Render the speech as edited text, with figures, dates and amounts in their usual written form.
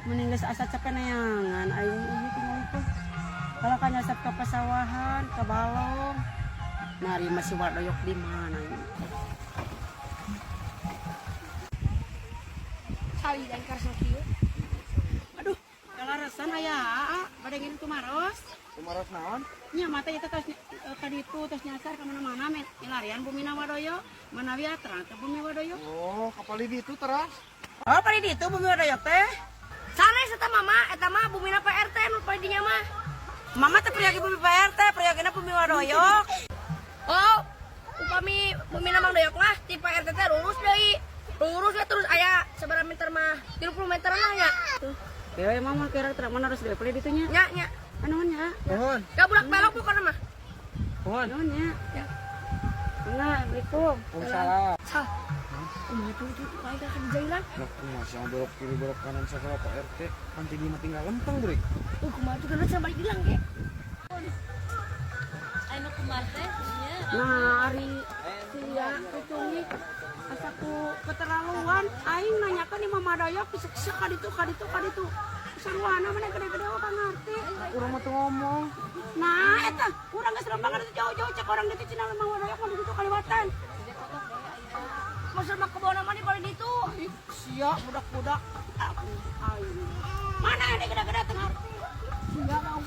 Mending geus asa capek neangan aing ieu tinggal teh. Kalau kan nyasap ke pasawahan, ke balong. Nari masih wadoyok di mana ini? Sali dan karsa kieu. Aduh, kalaresan aya aa, bade ngiring tumaros. Tumaros naon? Nya mata itu tos ka ditu tos nyasar ka mana-mana met milarian bumi wadoyo, manawi terang ke bumi wadoyo. Oh, kapal di itu teras. Oh, pari ditu bumi wadoyo teh. Sanes eta mama, eta mah bumina Pak RT nu padi dinya mah. Mama teh priyogi bumi Pak RT, priyogina bumi wadoyo. Oh, upami bumina Mang Doyok lah ti Pak RT teh lurus deui. Lurus ya terus aya sabaraha meter mah? 30 meter lah nya. Tuh. Ya emang mah kira terang mana harus dipilih ditunya. Nya nya. Anu nya. Nuhun. Gak bulak belok pokoknya mah. Nuhun. Nuhun nya. Ya. Enggak, Assalamualaikum. Waalaikumsalam. Sal. Kumaha tuh tuh aing ka dijailan. Lah, kumaha sih belok kiri belok kanan segala Pak RT. Nanti dia mah tinggal lempeng, Bre. Kumaha tuh kan balik bilang ge. Anu kumar teh nya. Nah, ari sia kucungi asa ku keterlaluan aing nanyakeun ni Mama Doyok bisa ka ditu ka ditu ka ditu. Saruana mana gede-gede oh ngerti. Urang mah teu ngomong. Nah, eta urang geus lempang itu jauh-jauh cek orang ditu cenah Mama Doyok mah di ditu kaliwatan. Maksud mah kebon mah di paling ditu. Ih, sia budak-budak. Aku aing. Mana ini gede-gede teu ngerti. Sia mau.